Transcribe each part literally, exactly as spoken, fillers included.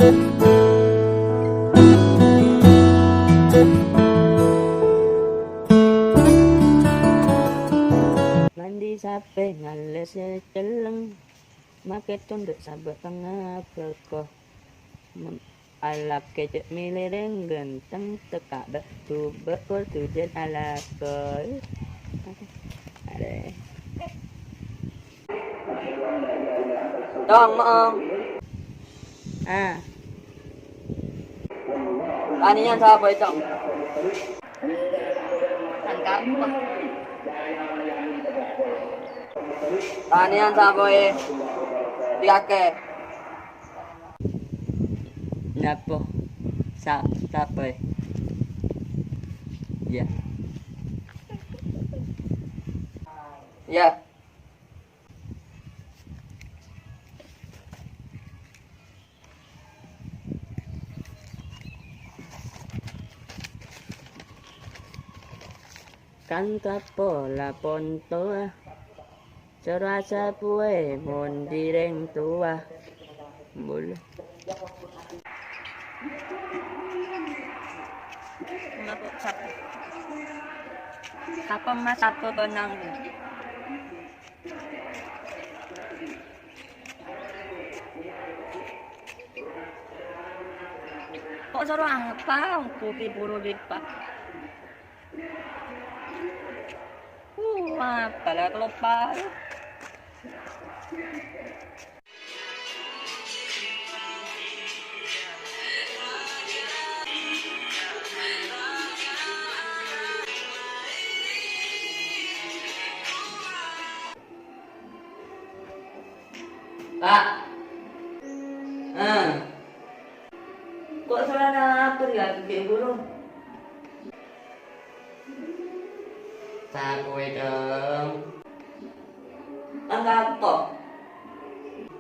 Mandi sapè ngallè sè celleng, makè tondhu' sabâ' pangabâko. Mem-, alap kècè' mèlè rèng ghânteng, tekka' bâ' tobâ' kor dujân alako. Arè. Tong, mo'ong. Ah. Tanèyan sapa, Cong? Kan kamu. Tanèyan sapa, è? Dikakè. Nyapo? Sa-, sapa, è? Iyâ. Iyâ. Kan kapola pon towa, soro asapuè mon dhi rèng towa. Bulu. Kapan mas aku tenang? Kok soro apa? Kopi buru lipat. Uh, apa lah kelopar. Pa'. Ah. Kok solana apa ya, Dek Guru? Sapoè, Cong. Angka apa?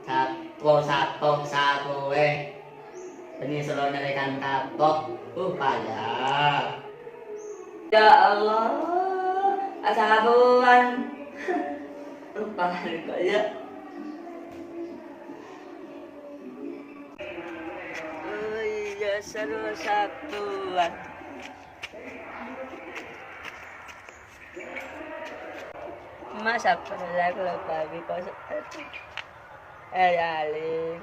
Sapo, sapo, sapoè. Bânnè solana rè kan tapo. Uh, paya. Ya Allah, asabuan. Lupa, lupa, ya. Oh iya, seru sabuan. Masa pernah lupa, because Eh, alim.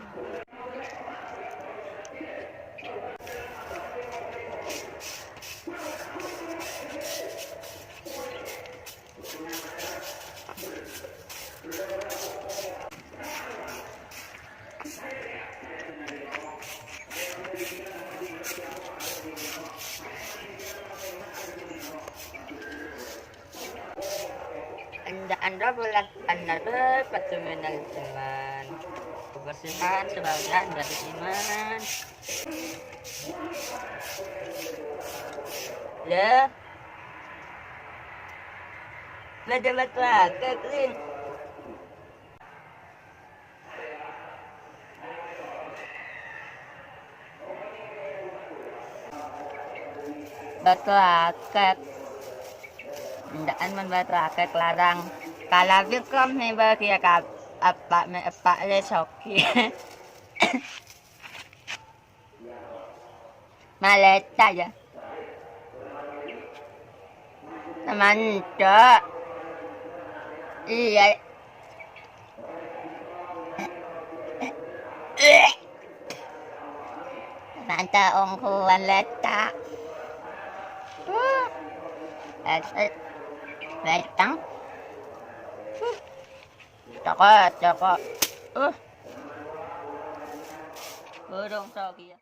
Enda-enda bulan bener, eh, patumenan cuman kebersihan sebagian dari iman. Ya. Belajar baca, Kak Lin. Bâto akèk. Endâ'ân mon bâto akèk larang. Kalabhi kom mè' bâghi ka eppa' mè' eppa' lè sogi. Malèca, ya. Manca'. Iyâ. Manca' ongkowan lèca'. Uh. Eh, eh. Lècang. Uh. Cokot, cokot. Uh. Burung sogi, ya.